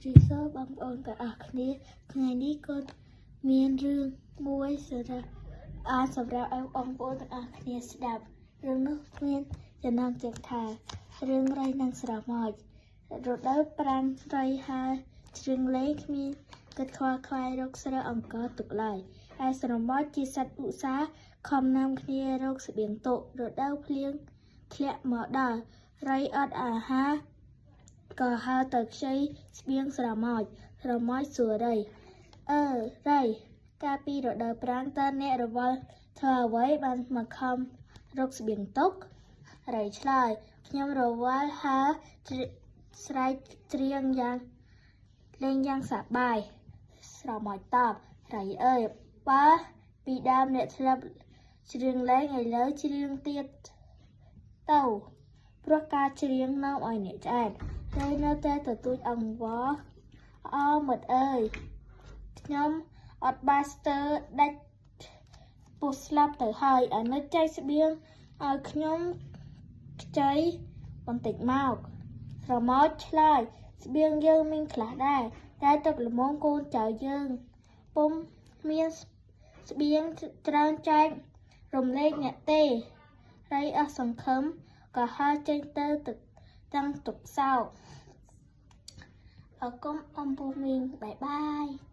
ជម្រាបសួរបងប្អូនទាំងអស់គ្នាថ្ងៃនេះក៏មានរឿងមួយសម្រាប់អានសម្រាប់ឲ្យបងប្អូនទាំងអស់គ្នាស្ដាប់រឿងនោះមានចំណងជើងថារឿងរៃនិងស្រមោចរដូវប្រាំងរៃហើរច្រៀងលេងគ្មានគិតខ្វល់ខ្វាយរកស្រូវអង្ករទុកឡើយឯស្រមោចជាសត្វឧស្សាហ៍ខំនាំគ្នារកស្បៀងទុករដូវភ្លៀងធ្លាក់មកដល់រៃអត់អាហារ ក៏ហើរទៅខ្ចីស្បៀងស្រមោចស្រមោចសួររៃអឺរៃកាលពីរដូវប្រាំងតើអ្នករវល់ធ្វើអ្វីបានមកខំរកស្បៀងទុករៃឆ្លើយខ្ញុំរវល់ហើរស្រែកច្រៀងយ៉ាងលេងយ៉ាងសប្បាយស្រមោចតបរៃអើយបើពីដើមអ្នកធ្លាប់ច្រៀងលេងឥឡូវច្រៀងទៀតទៅព្រោះការច្រៀងនាំឲ្យអ្នកឆ្អែត ហើយនៅតែទទូចអង្វរអមិត្តអើយខ្ញុំអត់បានស្ទើរដាច់ពោះស្លាប់ទៅហើយអាណិតចែកស្បៀងឲ្យខ្ញុំខ្ចីបន្តិចមកស្រមោចឆ្លើយស្បៀងយើងមានខ្លះដែរតែទឹកល្មងកូនចៅយើងពុំមានស្បៀងច្រើនចែករំលែកអ្នកទេរៃអស់សង្ឃឹមក៏ហើរចេញទៅទឹកតាំងទុកសោកអរគុណអំពូមីង bye bye.